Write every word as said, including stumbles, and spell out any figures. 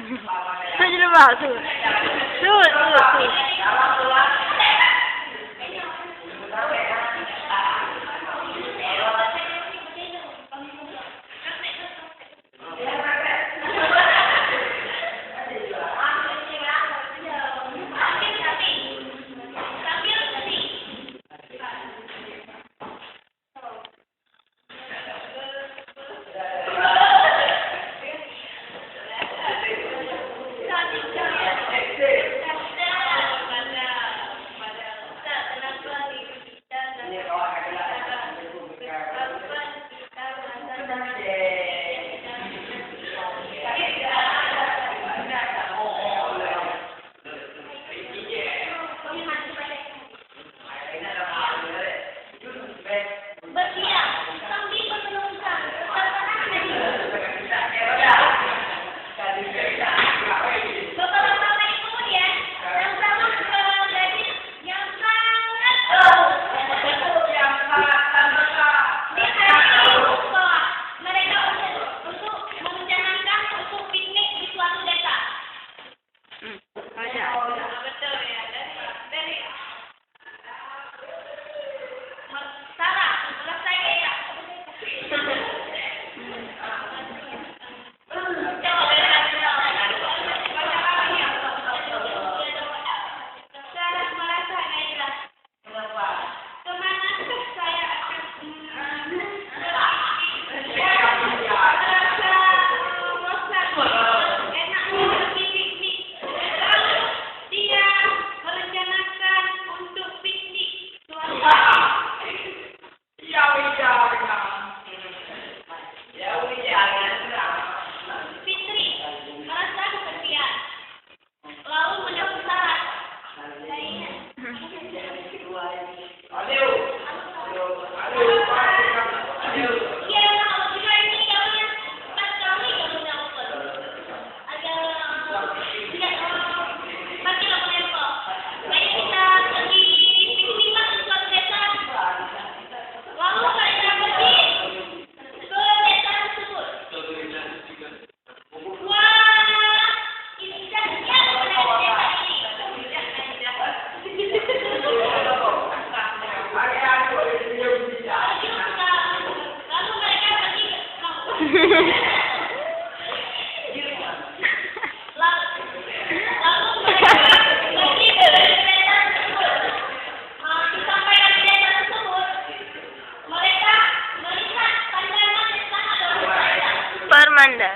Sujud leubah tu. Sujud, sujud, sujud. Berdiam sambil menurunkan perasaan tadi. Beberapa menit kemudian, tersalut suara gadis yang sangat jauh. Dia hanya lupa mereka untuk, untuk merencanakan untuk piknik di suatu desa. Hmm, banyak. Betul ya. Dari, dari Sarah, selesai ya. Sarah merasa gairah. Ke manakah saya akan, hmm, pergi? Merasa bosan. Enaknya pergi piknik. Lalu dia merencanakan untuk piknik. Fitri merasa kesepian. Lalu mendapat saran. Iya, kalau tidak ini kamu yang pas kami kamu yang upload. Ada, tidak, eh, bagi apa yang kau. Baik, kita pergi piknik lah ke suatu desa. Lalu mereka pergi ke desa tersebut. Wah, indahnya pemandangan desa ini. Lalu mereka pergi ke, lalu, lalu mereka pergi ke desa tersebut. Ah, disampaikan di desa tersebut, mereka melihat pemandangan yang sangat luar biasa. Permanda.